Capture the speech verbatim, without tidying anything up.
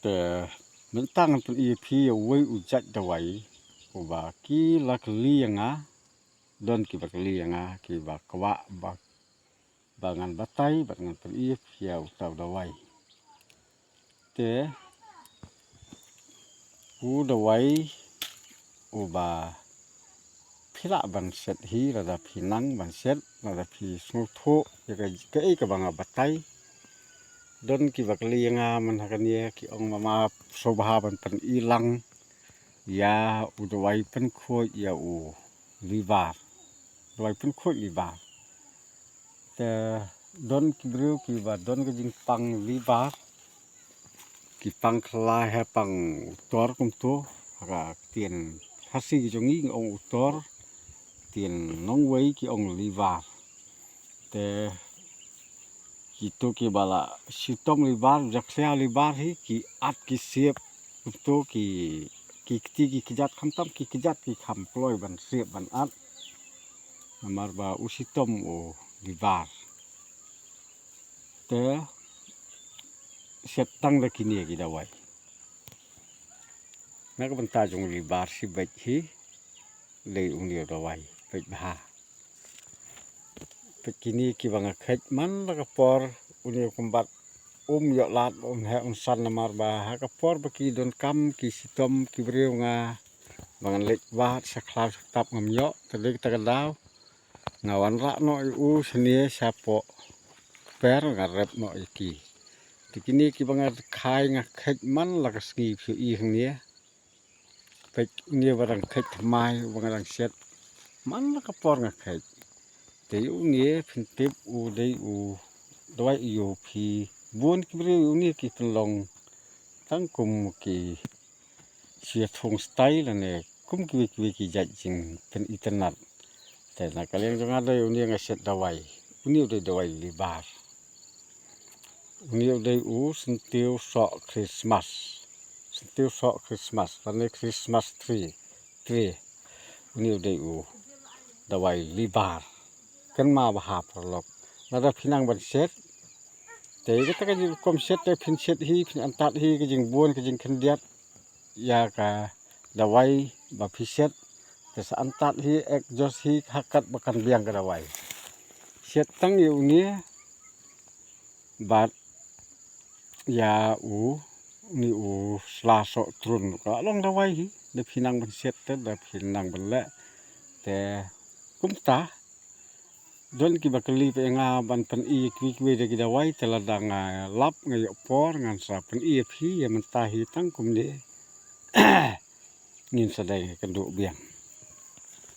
Te mynta ngan pyni ïa phi ïa uwei u jait dawai uba ki la kylli ïa nga, don kiba kylli ïa nga kiba kwah ba, ba ngan batai bad ngan pyni ïa phi ïa uta u dawai. Te u dawai uba phi lah ban set hi, lada phi nang ban set, lada phi sngewthuh ïa ka, kaei kaba nga batai. Don kiba kylli ïa nga mynta kane, ki ong, mama, sngewbha ban pyni lang ïa u dawai pynkhuid ïa u liver. Dawai pynkhuid liver. Te don ki briew kiba don ka jingpang liver, ki pang khlaiñ, ha pang utor kumto, ha ka ktien Khasi ki jong ngi ong utor, ktien nongwei ki ong liver. Te kito kiba la shitom liver, jakhlia liver hi, ki at ki siep kumto, ki, ki kti ki kjat, khamtam ki kjat ki kham kloi ban siep ban at. Namar ba u shitom u liver. Te set tang da kine ki dawai. Na ka bynta jong u liver shi beit hi, dei une u dawai beit bha. Beit kine kiba nga kheit man la ka por, une u kymbat um ïoh lad, um heh, um san, namar ba ha ka por ba ki donkam ki shitom ki briew nga, ba ngan leit wad sha khlaw sha ktap ngam ïoh, te dei kata ka daw nga wanrah noh ïa u shane shapoh kper, nga rep noh ïa ki. Te kine kiba nga khai nga kheit man la ka sngi, phi ïohi hangne. Peit une ba dang kheit thymmai, uba nga dang set man la ka por nga kheit. Te ïa une phin tip u dei u dawai, ïa u phi, bun ki briew ïa une ki pynlong tang kum ki shu ïathung style lane kum kiwei kiwei ki jait jingpynitynnat. Te na ka liang jong nga dei une nga set dawai. Une u dei dawai liver. Une u dei u syntiew soh Christmas. Syntiew soh Christmas lane Christmas tree. Tree. Une u dei u dawai liver. Kynmaw bha paralok, lada phi nang ban set, te kata ka jingrukom set te phin set hi, phin antad hi ka jingbun ka jingkhyndiat ïa ka dawai ba phi set. Te sa antad hi, adjust hi ha kat ba kan biang ka dawai. Set tang ïa une bad ïa u, une u sla soh trun, ka long dawai hi. Da phi nang ban set te, da phi nang ban leh. Te kumta don kiba kylli pat ïa nga ban pyni ïa kiwei kiwei de ki dawai, te lada nga lap, nga ïoh por, ngan sa pyni ïa phi. Ïa mynta hi tang kumne, ngin sa dei kynduh biang.